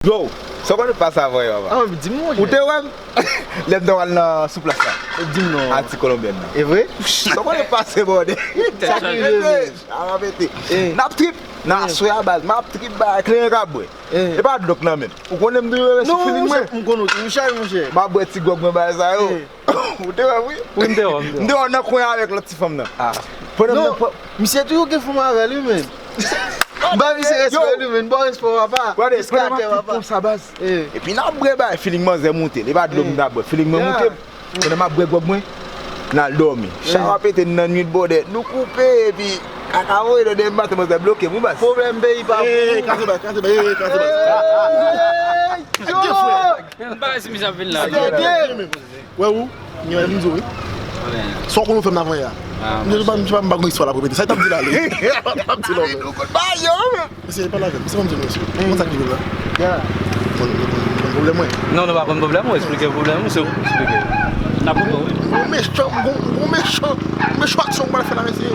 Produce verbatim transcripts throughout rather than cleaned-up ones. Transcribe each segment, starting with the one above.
Yo, sa w konnen pase avanyè, papa? Ah, di m, monchè. Ou te wè m? Lè m te pral nan sou plas la. Di m non. A ti kolonbyèn nan. E vre? Sa w konnen pase, bòdè? Sa ki rive? Sa va pete. N ap trip. Nan aswè a, baz, m ap trip, bay kleren k ap bwè. E pa dlo k nan men m. Ou konnen m toujou renmen sou feeling mwen. Non, m konnen w toujou chay, monchè. M ap bwè ti gwòg mwen, bay sa yo. Ou te wè, wi. Wi, m te wè, m te wè. M te wè nan kwen avèk lòt ti fanm nan. Pandan m nan. Misye toujou gen fanm avè l, wi, men. M ba misye respè, wi, men. Bon respè, papa. Gade, pandan m ap trip konsa, baz. Epi n ap bwè, bay, feeling manzè moute. Li pa dlo m t ap bwè. Feeling mwen moute. Pandan m ap bwè gwòg mwen, n al dòmi. Chay ap pete nan nwit, bòdè. Nou koupe, epi kaka voye nan dèyè m, maten manzè bloke m, wi, baz. Pwoblèm peyi pa pou ou. Kraze bay, kraze bay, kraze bay. M pa wè si misye ap vin la. Wè ou, m di w wi. Sa w konn ou fè m nan avanyè a. M di w pa, m pa gon istwa la pou repete. Sa l t ap di la, li. L t ap di la. Mesye, pale avè m. Mesye, ban m di w, mesye. Kòman sa k rive la? Bon, nou konn, nou konn pwoblèm mwen. Non, nou pa konn pwoblèm ou, eksplike pwoblèm ou, se ou ki eksplike. N ap konprann, wi. Gon mechan, gon, gon mechan, mechan aksyon m pral fè la, mesye.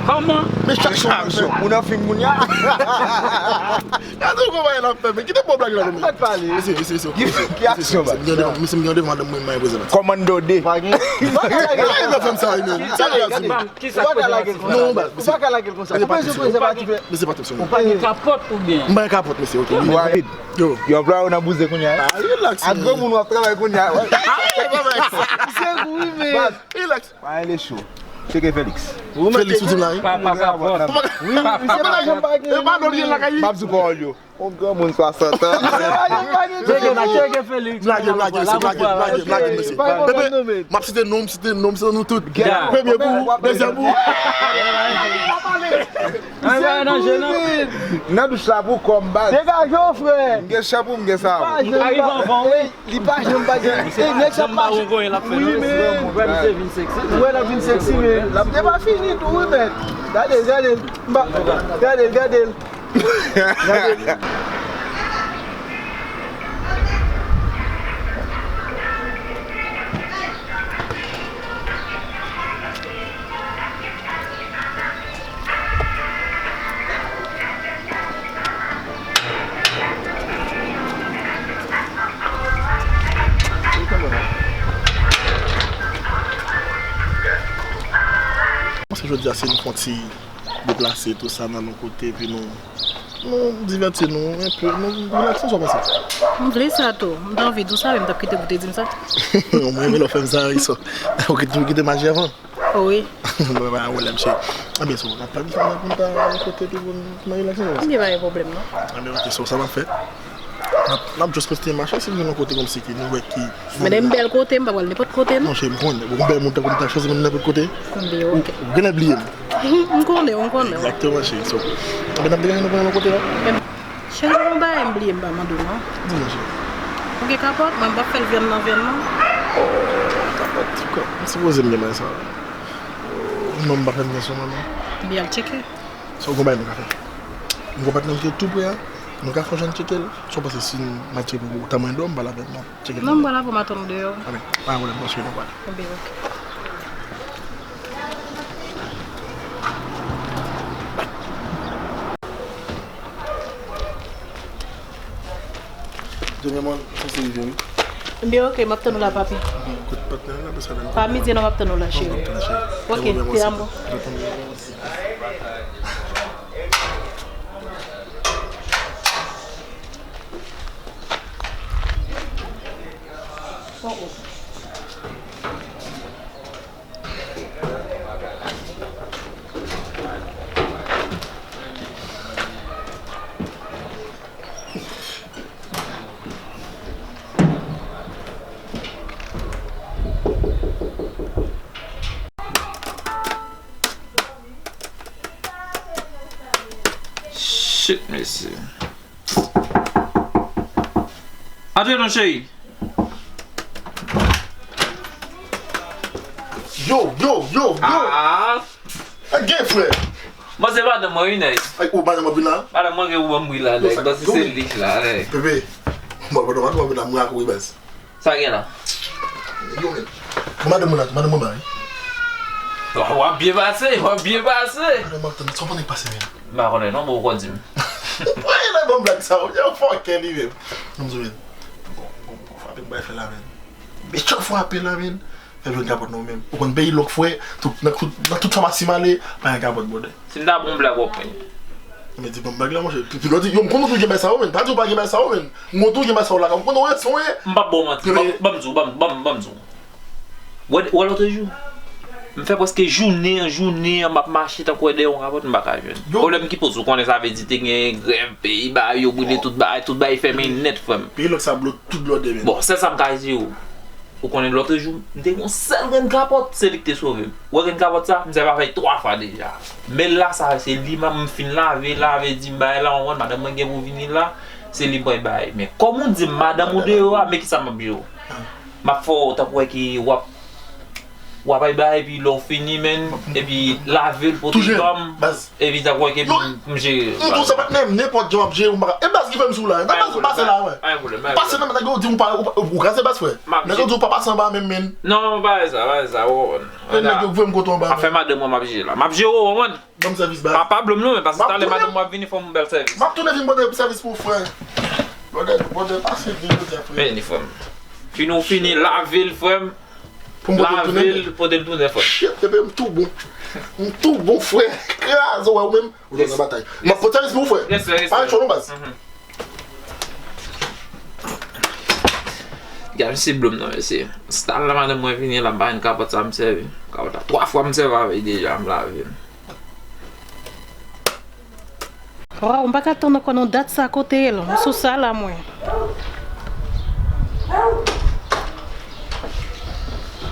Kòman? Mechan aksyon m pral fè. Ou nan fim kounye a? Gade yon konpayi n ap fè, men kite bon blag la, men. Mèt pale. Mesye, mesye, mesye, ok, mesye. Ki aksyon, baz? Mesye, m gen devan, mesye, m gen devan madanm mwen, m mayen prezan la. Kòmando de. Pa gen. Pa gen. Pa gen nan fè m sa, men. Serye, gade. Ou pa ka lage l konsa. Non, baz, mesye. Ou pa ka lage l konsa. Ou bezwen prezèvatif. Mesye, pa t opsyon. Ou pa gen kapòt oubyen? M pa gen kapòt, mesye, ok. Yo. Yo anplwaye w nan bouzen kounye a, wi. Ah, relax, man. Ak granmoun w ap travay kounye a, wi. Ah, wi, pa vre sa. Se gou, wi, men. Baz. Relax. Pa rele cho. Tcheke Felix. Felix, ou di m la, wi. Pa, pa kapòt. Wi, wi, se pa janm pa gen. E pa dòmi lakay li. M ap di pawòl yo. On granmoun swasant an. Tcheke, tcheke Felix. Blage, blage, mesye, blage, blage, blage, mesye. Bebe, m ap site non, m site non, m site nou tout. Premye pou ou, dezyèm pou ou. Nan douch la pou kò m, baz. Degaje w, frè. M gen chan pou m gen sa. Ou pa rive anvan, wi. Li pa janm pa gen. Ey, nèg sa pa janm. Wi, men. Ou wè misye vin seksi, men. Ou wè l ap vin seksi, men. L ap gen pa fini tou, wi, men. Gade l, gade l. M pa, gade l, gade l. Gade l. Paske jodi a se nou fè yon ti deplase tou sa nan yon kote, epi nou, nou divèti nou enpe, nou rilakse, sa w panse? M vle sa tou. M t anvi di w sa, men m t ap kite w pou te di m sa. Mwen renmen lè w fè m sa, wi, so. Ou kite, ou kite maji avan. Wi. Mwen pa wè lè, mesye. Anben, so, n ap fè m sa pou n ta yon kote, epi pou n, pou n rilakse, sa w panse? Ebyen, pa gen pwoblèm, non. Anben, ok, so, sa m ap fè? N ap, n ap just poste mache, si nou nan kote kòmsi ki nou wè ki. Men m bèl kote, m pa pral nenpòt kote, non. Non, cheri, m konnen. Ou bèl moun tankou m ta chwazi moun nenpòt kote. Anben, ok. Ou, ou genlè bliye m. M konnen, m konnen. Egzakteman, cheri. So, anben, n ap degaje nou pran yon kote la. Cheri, gon bagay m bliye m pa mande w, non. Di mwen, cheri. Ou gen kapòt? Mwen, m p ap fè l vyann nan vyann, non. Oh, kapòt, ti kò. M sipoze m gen bagay sa. Oh, non, m pa fè m vyann sou mwen, non. Ebyen, al tcheke. So, gon bagay nou ka fè. M gon patnè m ki tou pre a. Nou ka fè yon jan tcheke l. Sa w panse si m al tcheke pou ou, tan mwen dò, m pale avè l, m ap tcheke l. Non, m pral avè w, m atann ou deyò. Anben, pa gen pwoblèm, non, cheri, nou pral. Anben, ok. Demen, man, sa se rive, wi. Ebyen, ok, m ap tann ou la, papi. Kote patnè la, apre sa, lè n... Pa midi, non, m ap tann ou la, cheri. Ok, te amo. Oh, oh. Shit, mesye. Antre non, cheri. Yo, yo, yo, yo. Ah. Gen, frè. Bon, se madanm mwen, wi, nèg. Ay, ou madanm mwen vin la? Madanm mwen gen ou ban m wi la, nèg. Bon, se li la, nèg. Bebe. Bon, bon, bon, bon, bon, mwen akouri, baz. Sa gen la? Yo, men. Bon, madanm mwen la, madanm mwen, wi. W ap byen pase, w ap byen pase. Madanm mwen, sa w panse k pase, men? M pa konnen non, bon, ou konn di m. Ou pa gen nan Yon blag sa, yo fòkè li menm. Mwen di men, gon, gon, gon frape m bay fè la, men. Mechan frape la, men. Fè m jwenn kapòt nan men. Ou konn peyi lòk, frè, tout, nan tout, nan tout famasi m ale, pa gen kapòt, brother. Si m ta bon blag, w ap pran. Men di bon blag la, monchè. Pi, pi lò di, yo, m konn ou tou gen bay sa yo, men. Pa di ou pa gen bay sa yo, men. M konn ou tou gen bay sa yo la, m konn ou wè, son wè. M p ap ba w manti. Ban, ban m di w, ban, ban, ban m di w. Wè, wè lòt jou. M fè prèske jounen an, jounen an, m ap mache tankou wè dèyè yon kapòt, m pa ka jwenn. Yo. Pwoblèm ki poze, ou konnen sa vle di te gen grèv, peyi ba yo boule tout bagay, tout bagay fèmen nèt, frè m. Peyi lòk sa blo, tout blòdè menm. Bon, sèl sa m ka di w. Ou konnen lòt jou, m te gen yon sèl grenn kapòt, se li ki te sove m. Wè grenn kapòt sa, misye pa fè twa fwa deja. Men la sa, se li m ap, m fin lave, lave, di m bagay la, w konprann, madanm mwen gen pou vini la, se li m pral bay. Men kòm ou di m, madanm ou deyò a, men kisa m ap jere w? M ap fè w tankou wè ke w ap, w ap bay bagay, epi lè w fini, men, epi lave l, pote l ban m, epi tankou wè ke m, m jere l. M di w sa, patnè, m nenpòt jan w ap jere, m pa ka, e baz ki fè m sou la, e pa baz ou pase la, wè. Pase nan nèg yo di w pa, ou pa, ou kraze baz, frè. Nèg yo di w pa pase anba menm, men. Non, pa sa, pa sa, w konprann. E nèg yo voye m kote anba, men. Afè madanm mwen m ap jere la. M ap jere w, w konprann. Ban m sèvis, baz. Pa, pa blòm non, men paske talè madanm mwen ap vini, fò m ba l sèvis. M ap tounen vin pote sèvis pou frè. Brother, brother, pase vin jodi a, frè. Men ni frè m. Fini ou fini, lave l, frè m. Pou m pote l tounen. Lave l, pote l tounen, frè. Shit, epi m tou bon. M tou bon, frè. Kraze, wè, ou menm. Ou nan batay. M ap pote sèvis pou ou, frè. Respè, respè. Pa cho non, baz. Gade misye blòm nan, mesye. Stal la, madanm mwen vini la, m pa jwenn kapòt sa m sèvi. Kapòt la, twa fwa m sèvi avè l deja, m lave l. Waw, m pa ka tann ankò non, dat sa kote l. M sou sa la, mwen.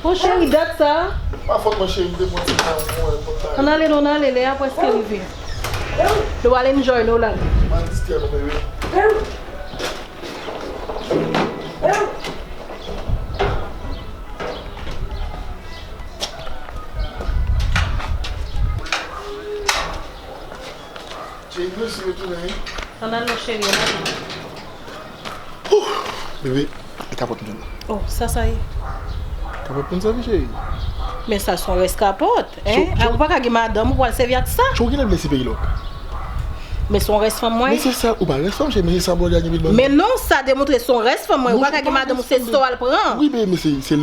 O cheri, dat sa. Pa fòt mwen, cheri, m te pran ti tan pou mwen, pou ta. Ann ale non, ann ale, lè a prèske rive. Nou al enjoy nou la. Pa distrè nou, bebe. Cheri, mèsi retounen, wi. Ann al non, cheri, ann al. Bebe, e kapòt m jwenn nan. Oh, sa, sa ye? Kapòt pou n sèvi, cheri. Men sa se yon rès kapòt, hein? Ou pa ka gen madanm, ou pral sèvi ak sa? Chou genlè blese peyi lòk. Men se yon rès fanm mwen. Men se sa, ou pa rès fanm, cheri, men se sa blòdè a gen pou l ban nou. Men non, sa demontre se yon rès fanm mwen, ou pa ka gen madanm ou se sa w al pran. Wi, bebe, men se, se